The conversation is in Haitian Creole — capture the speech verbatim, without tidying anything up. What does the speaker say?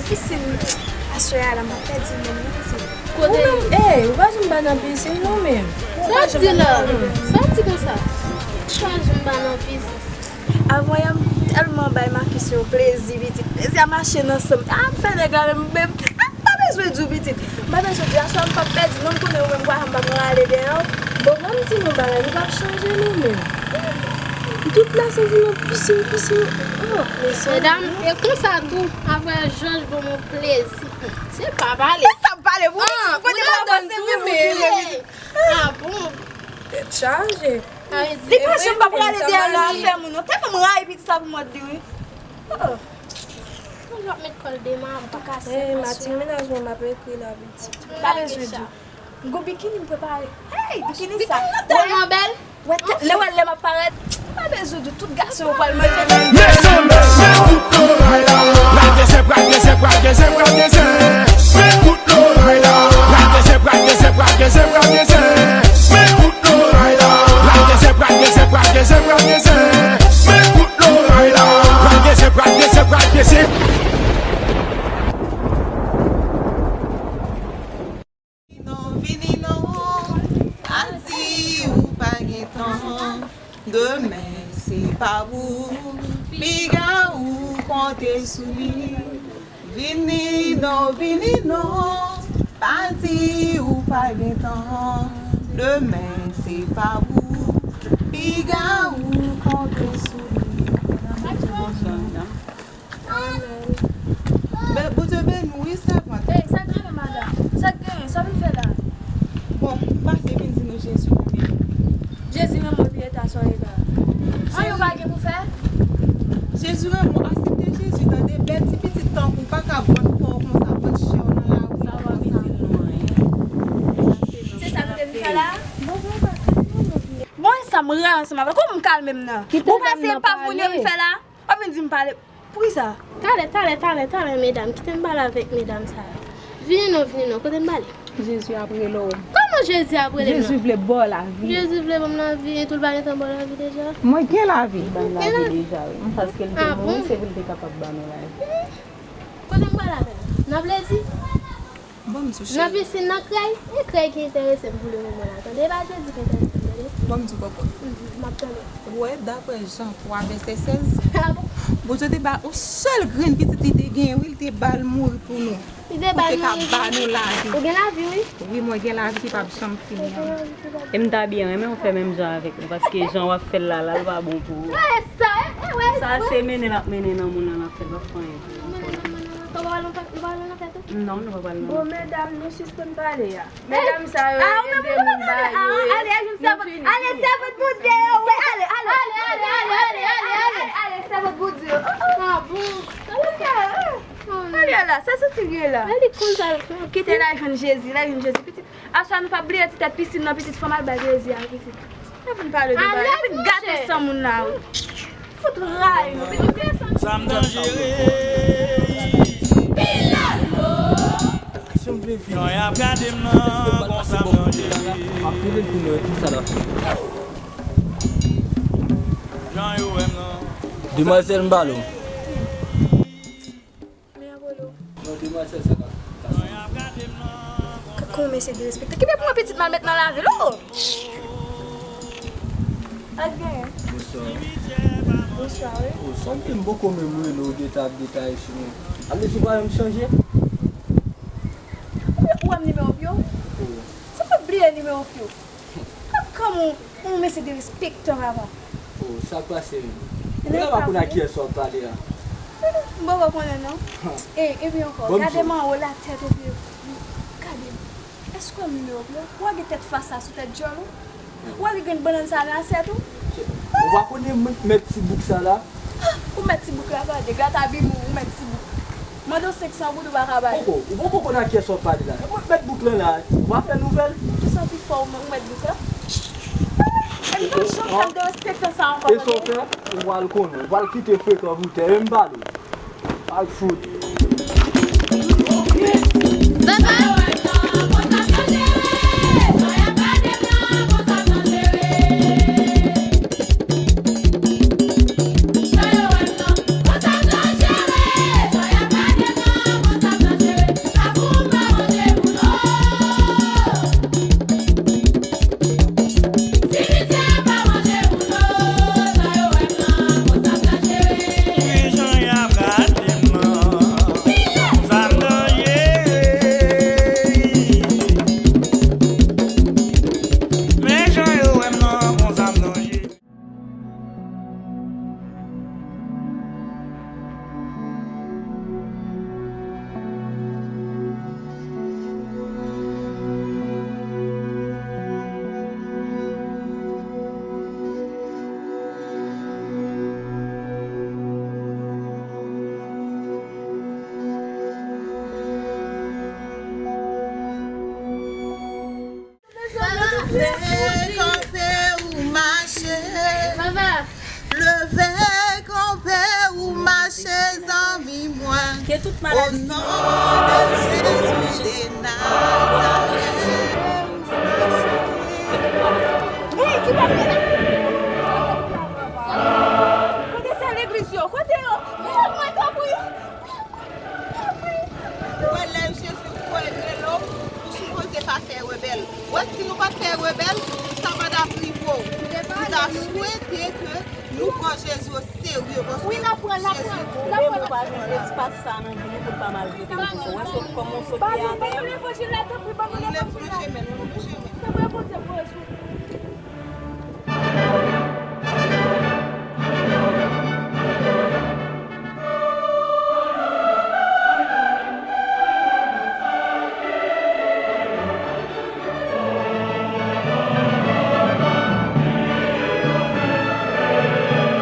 Pisin, aswè a la, m ap pèdi menm, wi, pisin. Kote? Ou menm, ey, ou pa janm ba nan pisin, non, menm. Sa w ap di la? Sa w ap di konsa? Chaj m ba nan pisin. Avan yè, m tèlman bay Marcus yon plezi, pitit. Plezi a mache nan san m. A, m fè nèg la menm, menm. A, m pa bezwen di w, pitit. M pa bezwen di w, aswè a m p ap pèdi, non, m konnen ou menm, kwa, m p ap rale dèyè w. Bon, ban m di nou bagay, nou p ap chanje, nou menm. Tout la, se vin nan pisin, pisin. Oh, mesye. Medam, e konsa tou, apre Janj ban m yon plezi. Se pa pale. Se sa m pale pou ou. Ah, kote ou la, mwen se tou, menm men. Ah, bon. Tèt chaje. Li pa janm pa prale dèyè nan afè moun, non. Tèlman m rayi pitit sa pou mwen di, wi. Oh. Yon lòt met kòl de ma. Antouka, se pa sou. Matin, menaj mwen, m ap ekri la, pitit. Pa bezwen di. M gon bikini m prepare. Hey, bikini sa. Bikini nan tèlman bèl. Wè, lè w wè lè m ap parèt, m pa bezwen di tout gason yo pral manje. Mezanmi, men kout loray la. Pral gen zèb, pral gen zèb, pral gen zèb, pral gen zèb. Men kout loray la. Pral gen zèb, pral gen zèb, pral gen zèb, pral gen zèb. Men kout loray la. Pral gen zèb, pral gen zèb, pral gen zèb, pral gen zèb. Men kout loray la. Pral gen zèb, pral gen zèb, pral gen zèb. Non, vini non, pa di ou pa gen tan. Demen se pa pou ou, piga ou konte sou li. Vini non, vini non, pa di ou pa gen tan. Demen se pa pou ou, piga ou konte sou li. Amen. Bondye beni w wi, sèvant. Ey, sa k genyen, madanm? Sa k genyen? Sa w vin fè la? Bon, m pase vin di nou Jezi renmen nou. Jezi renmen w epi eta sa w ye la. Anyen w pa gen pou fè? Jezi renmen w, aksepte Jezi, tande. Bèl ti pitit tankou w pa ka vann kò w konsa, vann chè w nan lari konsa. Se sa nou te vin fè la? Bon, e sa m rayi ansanm avè l. Kòman m kalme m nan? Ou panse pa voun yo vin fè la? W ap vin di m pale. Poukisa? Talè, talè, talè, talè, medam. Kite m pale avèk medam sa yo. Vini non, vini non. Kote m pale? Jezi ap rele w. Kòman Jezi ap rele m nan? Jezi vle ba w lavi. Jezi vle ban m lavi, etou l pa gentan ba w lavi deja? Mwen gen lavi. Ban m lavi deja, wi. Paske l te mouri, se pou l te kapab ba nou lavi. Kote m pral avè l? Nan plezi? Ban m di w, cheri. Nan pisin, nan krèy? E krèy ki enterese m pou le moman la, tande. E pa Jezi ki enterese m, tande. Ban m di w, bòbòt. Mhm, m ap tande. Ou wè, daprè Jan twa vèsè sèz, Bondye te ba yon sèl grenn pitit li te genyen, wi, li te ba l mouri pou nou. Li te ba l mouri pou nou. Pou te ka ba nou lavi. Ou gen lavi, wi. Wi, mwen gen lavi ki p ap janm fini an. E m ta byen renmen w fè menm jan avèk nou, paske jan w ap fè l la, la, l pa bon pou ou. Sa, se mennen l ap mennen nan moun nan, l ap fè l, l p ap fè anyen pou ou. Non, nou pa pral nan. Bon, medam, nou sispann pale a. Medam sa yo, rete moun ba yo. Ale, ale, sèvant Bondye yo, wi, ale, ale. Ale, ale, ale, ale, ale, ale, ale, sèvant Bondye yo. Ah, bon. Ale la, sa soti gen la. Kite l al jwenn Jezi, l al jwenn Jezi, pitit. Aswè a nou pa bliye ti tèt pisin nan, pitit, fò m al bay Jezi a, pitit. Epi n pale de bagay. Epi n gate san moun la, wi. Fout rayi nou, pitit, vye san. Sa m danjere. Jan y ap gade m nan, konsa m danjere. M ap rele l pou nou, epi sa l ap fè. Jan yo wè m nan. Demwazèl, m pale w. Men apre w. Non, demwazèl sa ka, ka sanble. Kòman mesye derespektan? Kite pou mwen pitit m al met nan lavil, oh! Sa k genyen? Bonswa. Bonswa, wi. Oh, sanble m poko menm rele w, ou gentan ap detaye sou mwen. Alèz ou pa janm chanje? Ou wè m nimewo pye w? Oh. Se pa bliye nimewo pye w. Kòman yon mesye derespektan, papa? Oh, sa k pase menm? Ou la pa konn a kiyès w ap pale a? M poko konnen non. E, epi ankò, gade m anwo la tèt epi gade m. Èske w wè m nimewo pye w? Ou wè gen tèt fas la sou tèt djòl ou? Ou wè gen grenn bannann sa nan asyèt ou? Ou pa konnen mèt ti bouk sa la? Ou mèt ti bouk la, gade, gade abi m, ou mèt ti bouk. Mande w senk san goud ou pa ka ba li. Poko, ou poko konn a kiyès w ap pale la. Ou mèt bouk lan la, ou pa fè nouvèl. Ou santi fò ou mèt bouk la. E m pa janm fè m derespektan sa ankò. E sa w fè, ou pral konnen, ou pral kite frekan pou tè, e m pale. Al fout. Tout maladi. Au nom de Jésus de Nazareth. Hey, ki bagay la? Kote sè legliz yo? Kote yo? Mwen tanpri. Tanpri. Ou wè lè Jezi voye rele w, ou sipoze pa fè rebèl. Wè, si nou pa t fè rebèl, sa pa t ap rive w. Nou ta swete ke nou pran Jezi o serye, paske Wi, n ap pran, n ap pran, n ap pran. Jezi pa gen espas sa nan vi nou pou n pa maltrete nou konsa. Wè, sot kòman w sot ye avè m. Ban nou levanjil la, tanpri, ban nou levanjil la. Tanpri, Bondye, pou yo sou.